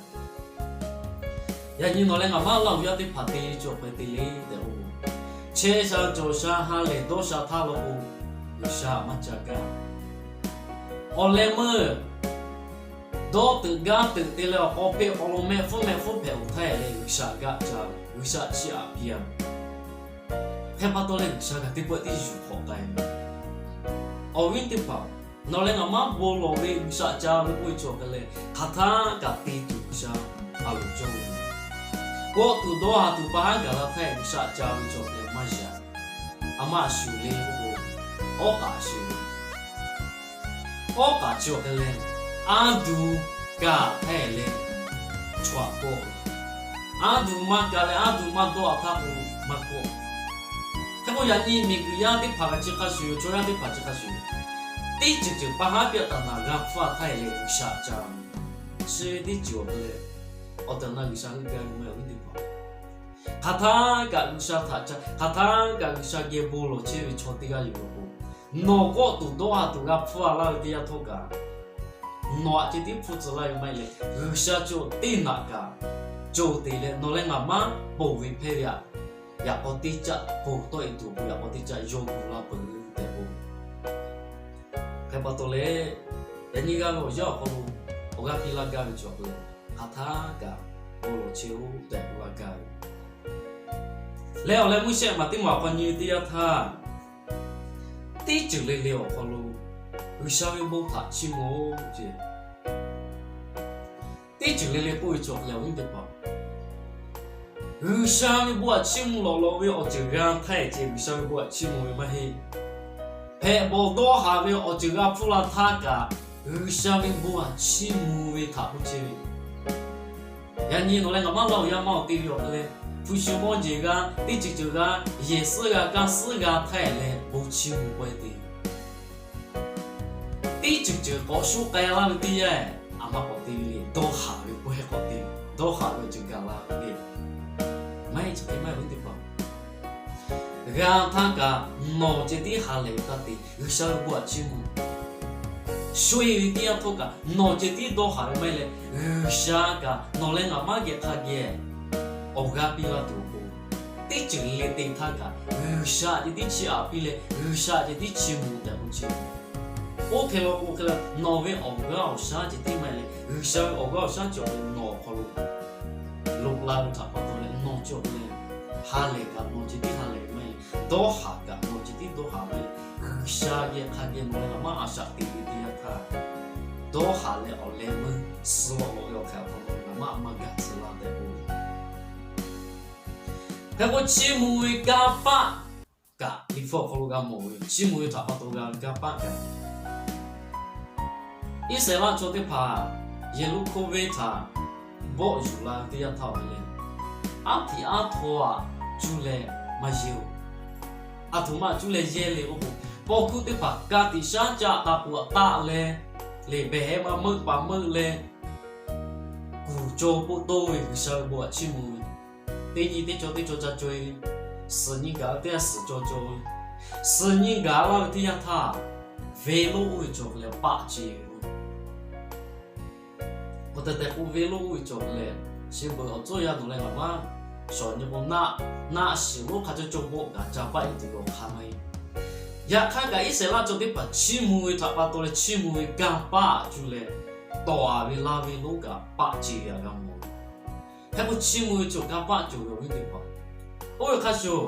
Yaꞈ nyi nawˬ leh ngaˬ maˇ laˇ uˬ yaˇ teˇ hpaˍ te ve chi awˬ hk'e te le tehꞈ k'o, chehˇ sha cawˬ sha ha lehˬ dawˇ sha htaˇ law k'o, G'uiˬsha maˇ ca gaˇ. Awˬ leh meuˇ dawˇ teuꞈ gaˇ teuꞈ te leh awˬ k'aw peˆ k'aw lo mehˆ hpfuhˇ mehˆ hpfuhˇ hpehꞈ-oˬ htaˇ leh G'uiˬsha gaˆ ca ve, G'uiˬsha chiˇ aꞈ piˇ-a. Hk'e pa taw leh G'uiˬsha g'a teˇ pawˆ tiˉ yuˬ hk'awꞈ k'ai ve. Awˬ viˉ teˇ hpaˍ, nawˬ leh ngaˬ maˇ bon lawˬ ve G'uiˬsha ca ve k'oˆ ve chi awˬ hk'e leh, hk'aˬ htaˇ kaꞈ te tuˬ G'uiˬsha a loˍ cawˇ ve. Kawˆ tuˬ dawˇ ha tuˬ pa haˉ gaˬ la htaˇ G'uiˬsha ca ve chi awˬ hk'e leh maˇ yaꞈ. A maˇ shuˍ le k'oˆ k'o, awˉ k'aꞈ shuˍ ve. Awˉ k'aꞈ chi awˬ hk'e leh, aˉ duˬ kaꞈ htaˇ leh chaw aꞈ kawˆ. Aˉ duˬ maˇ kaꞈ leh aˉ duˬ maˇ dawˇ-a htaˇ k'o maˇ kawˆ. Hk'e k'o, yaꞈ nyi miˬguiˬ yaˇ teˇ hpaˍ kaꞈ chi hk'a shuˍ yoˬ, chaw yaˇ teˇ hpaˍ chi hk'a shuˍ yoˬ. Teˇ ceuˬ ceuˬ pa haˉ pyaˆ taˍ naˍ g'a hpfuhˇ-a htaˇ leh G'uiˬsha ca ve. Chi ve teˇ ceuˬ awˬ hk'e leh, awˬ tehˬ awˬ na G'uiˬsha heuˆ gaˇ ve maˇ heˆ, awˬ viˉ teˇ hpaˍ. Hk'aˬ htaˇ kaꞈ G'uiˬsha htaꞈ ca, hk'aˬ htaˇ kaꞈ G'uiˬsha geh bon lawˬ chehˇ ve chaw teˇ g'aˇ yoˬ law k'o, nawˬ kawˆ tuˬ dawˇ ha tuˬ g'a hpfuhˇ-a laˇ ve teˇ yanˇ htawˇ kaꞈ, nawˬ aꞈ ceh tiˉ hpfuhˇ tcuh laˇ ve maˇ heˆ leh, G'uiˬsha chi teˇ naꞈ kaꞈ co te leh nawˬ leh ngaˬ maˇ ponˬ ve hpehˇ ve aꞈ, yaꞈ k'aw teˇ caˆ ponˬ tawˆ e tuˬ k'o, yaꞈ k'aw teˇ caˆ yawˇ gu laˇ peuˬ tehꞈ k'o, hk'e pa taw leh, yaꞈ nyi g'a ve awˬ yanˇ awˬ hk'aw lo awˬ g'aˇ piˇ laˇ gaˇ ve cawˬ k'o, hk'aˬ htaˇ kaꞈ bon lawˬ chehˇ-oˆ tehꞈ k'oˆ laˇ gaˇ ve. Leh awˬ leh Moˉseˆ maˬ teˇ maˬ hk'aw nyi ve teˇ yanˇ htaˇ, teˇ ceuˬ le le awˬ hk'aw lo G'uiˬsha ve bon htaꞈ chiˇ mvuh-oˆ ce. Teˇ ceuˬ le le k'oˆ ve cawˬ leh, awˬ viˉ teˇ hpaˍ, G'uiˬsha ve bon aꞈ chiˇ mvuh lawˬ lawˬ ve awˬ ceuˬ g'a htaˇ ce, G'uiˬsha ve bon aꞈ chiˇ mvuh ve maˇ heˆ. Hpehꞈ bawˬ dawˇ haˍ ve awˬ ceuˬ g'a hpfuhˇ la htaˇ kaꞈ, G'uiˬsha ve bon aꞈ chiˇ mvuh ve htaꞈ k'oˆ chehˇ ve. Yaꞈ nyi nawˬ leh ngaˬ maˇ laˇ awˬ yanˇ maˇ awˬ te ve awˬ hk'e leh, hpu shi mawˇ jeˬ g'a, teˇ ceuˬ ceuˬ g'a, yehˬ suhˉ g'a, kanˇ suhˉ g'a htaˇ leh bon chiˇ mvuh pawehˇ te. Teˇ ceuˬ ceuˬ k'awꞈ shuˉ k'ai laˇ ve teˇ yanˇ, a ma k'awꞈ te ve le, dawˇ haˍ ve pawehˇ k'awꞈ te, dawˇ haˍ ve awˬ ceuˬ gaˬ la ve le. Maˇ heˆ, chi hk'e maˇ heˆ ve teˇ hpaˍ, g'a htaˇ kaꞈ nawˬ ceh tiˉ ha lehˬ ve taˇ te, G'uiˬsha ve bon htaꞈ chiˇ mvuh. Sho e ve teˇ yanˇ htawˇ kaꞈ nawˬ ceh tiˉ dawˇ haˍ ve maˇ heˆ leh, G'uiˬsha kaꞈ nawˬ leh ngaˬ maˇ geh hk'a geh awˬ g'aˇ piˇ laˇ tuˬ awˬ pon, teˇ ceuˬ le te htaˇ kaꞈ G'uiˬsha ceh tiˉ chiˇ aꞈ piˇ leh G'uiˬsha ceh tiˉ chiˇ mvuh tehꞈ k'oˆ chehˇ ve. Oˇ hk'e law k'o hk'e leh nawˬ ve awˬ g'aˇ awˬ shaˉ ceh tiˉ maˇ heˆ leh, G'uiˬsha ve awˬ g'aˇ awˬ shaˉ cawˬ ve nawˬ awˬ hk'aw lo loꞈ la ve htaꞈ pa taw leh nawˬ cawˬ ve le. Ha lehˬ kaꞈ nawˬ ceh tiˉ ha lehˬ ve maˇ heˆ. Dawˇ haˍ kaꞈ nawˬ ceh tiˉ dawˇ haˍ maˇ heˆ. G'uiˬsha geh hk'a geh nawˬ leh ngaˬ maˇ a shaꞈ teꞈ ve teˇ yanˇ htaˇ, dawˇ haˍ leh awˬ leh meuˇ suh lawꞈ lawꞈ ve awˬ hk'e awˬ hk'aw lo ngaˬ maˇ maˇ gaˬ tcuh laˇ tehꞈ k'oˆ ve. Hk'e k'o chiˇ mvuh ve kanˇ paˆ kaꞈ Liꞈ hpu awˬ hk'aw lo g'a mawˬ ve, chiˇ mvuh ve htaꞈ pa taw g'a ve kanˇ paˆ kaꞈ, Iˉsaˍreˍlaˆ chaw teˇ hpaˍ Yeˍriˆhkoˇ venˇ htaꞈ bawˆ yuˬ la ve teˇ yanˇ htaˇ awˬ hk'e leh, aˉ htiꞈ aˉ htaw aꞈ cuˇ leh maˇ yehˇ-oˬ. Aˬ htoꞈ ma cuˇ leh yehˇ le k'oˆ k'o, paw hkuˇ teˇ hpaˍ ka tiꞈ shaˉ caˆ taˍ k'oꞈ taˆ leh, lehˬ behˬ heh ma meuˆ paˍ meuˆ leh, kuˬ caw k'oˆ tawˇ ve G'uiˬsha ve bon htaꞈ chiˇ mvuh ve, teˇ nyi teˇ caw teˇ caw ca caw e, suhˍ nyi gaˬ ve teˇ yanˇ suhˍ caw caw ve, suhˍ nyi gaˬ laˇ ve teˇ yanˇ htaˇ, venˇ lonˉ oˇ ve cawˬ hk'e leh paˆ ce ve Awˬ tehˬ tehˬ k'o, venˇ lonˉ oˇ ve cawˬ hk'e leh, chi beuꞈ awˬ tcuhˇ yaˇ nawˬ leh ngaˬ maˇ shawˍ nyi k'o, naˆ shiˍ lonˉ hk'a caw caw bawˆ kaꞈ ca paˆ e tuˬ ve awˬ hk'aˇ maˇ heˆ. Yaꞈ hk'aˇ kaꞈ Iˉsaˍreˍlaˆ chaw teˇ hpaˍ chiˇ mvuh ve htaꞈ pa taw leh chiˇ mvuh ve kanˇ paˆ cuˇ leh, tawˍ a ve laˇ ve lonˉ kaꞈ paˆ ce ve a g'a mawˬ. Hk'e k'o chiˇ mvuh ve cawˬ kanˇ paˆ cawˬ ve awˬ viˉ teˇ hpaˍ, oˇ ve hk'a shuˍ,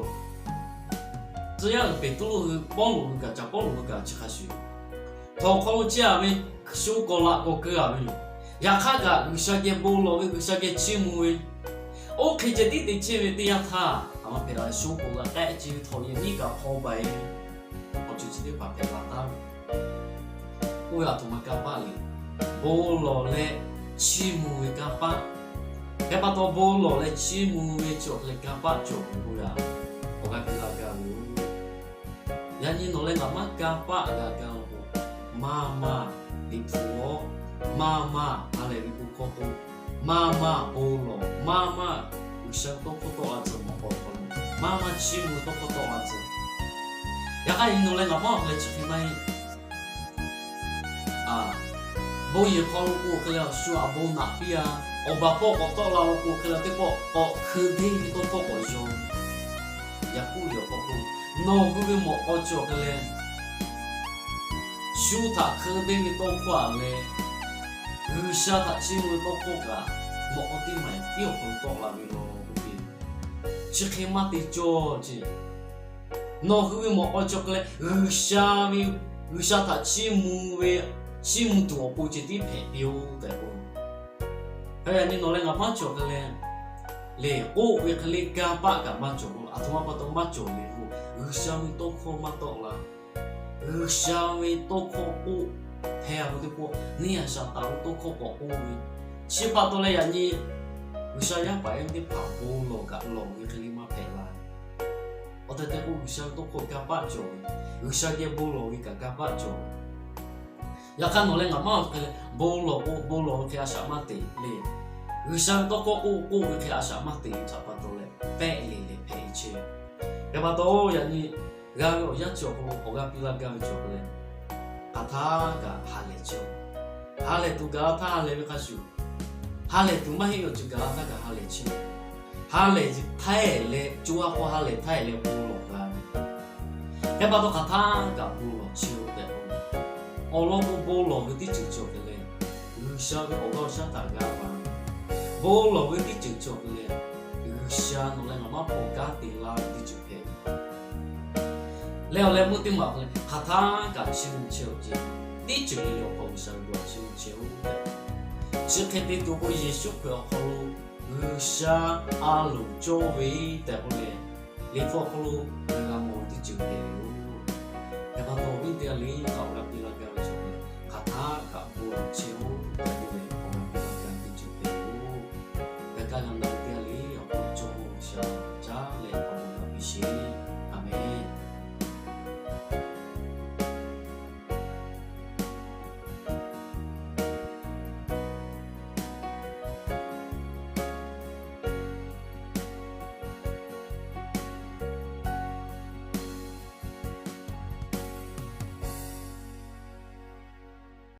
tcuh yaˇ uiˍ Peˍtruˆ hui Pawˇluꞈ hui kaꞈ, caˍ Pawˇluꞈ hui kaꞈ chi hk'a shuˍ, htawnˍ hk'aw lo chehˇ a ve, shu k'awꞈ laꞈ k'awꞈ keu a ve yoˬ. Yaꞈ hk'aˇ kaꞈ G'uiˬsha geh bon lawˬ ve, G'uiˬsha geh chiˇ mvuh ve, oˇ hk'e ceh tiˉ te chehˇ ve teˇ yanˇ htaˇ, a ma hpehꞈ la ve shu k'awꞈ laꞈ k'ehˆ ce ve htawnˍ yehˬ miˉ kaꞈ hpaw baˬ e, awˬ ceuˬ chi teˇ hpaˍ hpehꞈ la taˉ ve. Oˇ ve a htoꞈ ma kanˇ paˆ le. Bon lawˬ leh chiˇ mvuh ve kanˇ paˆ. Hk'e pa taw bon lawˬ leh chiˇ mvuh ve chi awˬ hk'e leh kanˇ paˆ cawˬ ve k'o, yaꞈ awˬ g'aˇ piˇ laˇ gaˇ ve yoˬ. Yaꞈ nyi nawˬ leh ngaˬ maˇ kanˇ paˆ g'a gaˇ k'o, maˇ maˇ Liꞈ hpu-oˬ, maˇ maˇ ha lehˬ ve bon hkawˇ k'oˆ, maˇ maˇ bon lawˬ, maˇ maˇ G'uiˬsha ve tawˇ hkawˇ tawˆ la tcuh mawꞈ k'aw hk'aw lo, maˇ maˇ chiˇ mvuh ve tawˇ hkawˇ tawˆ la tcuh. Yaꞈ hk'aˇ yaꞈ nyi nawˬ leh ngaˬ maˇ awˬ hk'e leh chi hk'e maˇ heˆ. Bon yehˬ hk'aw lo k'o hk'e leh awˬ shu aꞈ bon naꞈ piˇ-a. Awˬ baˬ hpawˇ k'awꞈ tawˆ la lo k'o hk'e leh teˇ pawˆ k'awꞈ hkeu deˇ ve tawˇ hkawˇ k'awꞈ yaw. Yaˍkoˆ liꞈ awˬ hk'aw k'o, nawˬ hui ve mawꞈ k'aw cawˬ hk'e leh, shu htaꞈ hkeu deˇ ve tawˇ hkawˇ aꞈ leh, G'uiˬsha htaꞈ chiˇ mvuh ve tawˇ hkawˇ kaꞈ, mawꞈ k'aw teˇ maˬ tiˉ awˬ hk'aw lo tawˆ la ve law k'oˆ ve, chi hk'e maˇ te cawˇ ce. Nawˬ hui ve mawꞈ k'aw cawˬ hk'e leh, G'uiˬsha ve, G'uiˬsha htaꞈ chiˇ mvuh ve, chiˇ mvuh tuˬ awˬ pon ceh tiˉ hpehꞈ piˇ-oˆ tehꞈ k'o, yaꞈ nyi nawˬ leh ngaˬ maˇ cawˬ hk'e leh, lehˬ k'oˆ ve hk'e leh kanˇ paˆ kaꞈ maˇ cawˬ lo, aˬ htoꞈ ma pa taw maˇ cawˬ le k'o, G'uiˬsha ve tawˇ hkawˇ maˇ tawˆ la. G'uiˬsha ve tawˇ hkawˇ k'oˆ hpehˇ a k'o teˇ pawˆ, neˇ a shaꞈ taˍ ve tawˇ hkawˇ k'awꞈ k'oˆ ve, chi pa taw leh yaꞈ nyi G'uiˬsha yaˇ paˍ yaˇ miˇ teˇ hpaˍ bon lawˬ kaꞈ lawˬ ve hk'e leh maˇ hpehꞈ la. Awˬ tehˬ tehˬ k'o G'uiˬsha ve tawˇ hkawˇ kanˇ paˆ cawˬ ve, G'uiˬsha geh bon lawˬ ve kaꞈ kanˇ paˆ cawˬ. Yaꞈ hk'aˇ nawˬ leh ngaˬ maˇ awˬ hk'e leh bon lawˬ k'o, bon lawˬ ve hk'e a shaꞈ maˇ teꞈ le. G'uiˬsha ve tawˇ hkawˇ k'oˆ k'oˆ ve hk'e a shaꞈ maˇ teꞈ ve htaꞈ pa taw leh, pehˆ le leh hpehꞈ e chehˇ. Hk'e pa taw yaꞈ nyi g'a ve awˬ yanˇ chi awˬ hk'aw lo awˬ g'aˇ piˇ laˇ gaˇ ve cawˬ hk'e leh, hk'aˬ htaˇ kaꞈ ha lehˬ chehˇ-oˬ. Ha lehˬ tuˬ gaˬ la htaˇ ha lehˬ ve hk'a shuˍ, ha lehˬ tuˬ maˇ heˆ ve awˬ ceuˬ gaˬ la htaˇ kaꞈ ha lehˬ chehˇ-oˬ. Ha lehˬ htaˇ leh co ha k'o ha lehˬ htaˇ leh bon lawˬ g'a ve. Hk'e pa taw hk'aˬ htaˇ kaꞈ bon lawˬ chehˇ-oˬ tehꞈ k'oˆ ve. Awˬ lawn k'o bon lawˬ ve teˇ ceuˬ cawˬ hk'e leh, G'uiˬsha ve awˬ g'aˇ awˬ shaˉ htaꞈ g'a va. Bon lawˬ ve teˇ ceuˬ cawˬ hk'e leh, G'uiˬsha nawˬ leh ngaˬ maˇ paw kanˉ te laˇ ve teˇ ceuˬ hpehꞈ ve. Leh awˬ leh meuˇ teˇ maˬ hk'e leh hk'aˬ htaˇ kaꞈ chiˇ mvuh chehˇ-oˬ ce. Teˇ ceuˬ le le awˬ hk'aw G'uiˬsha ve bon htaꞈ chiˇ mvuh chehˇ-oˬ. Chi hk'e te tuˬ k'o Yeˍsuˆ Hkriꞈ awˬ hk'aw lo G'uiˬsha a loˍ cawˇ ve tehꞈ k'oˆ leh, Liꞈ hpu awˬ hk'aw lo ngaˬ g'a mawˬ ve teˇ ceuˬ hpehꞈ ve yoˬ. Hk'e pa taw awˬ viˉ teˇ g'aˇ le htaꞈ awˬ g'aˇ piˇ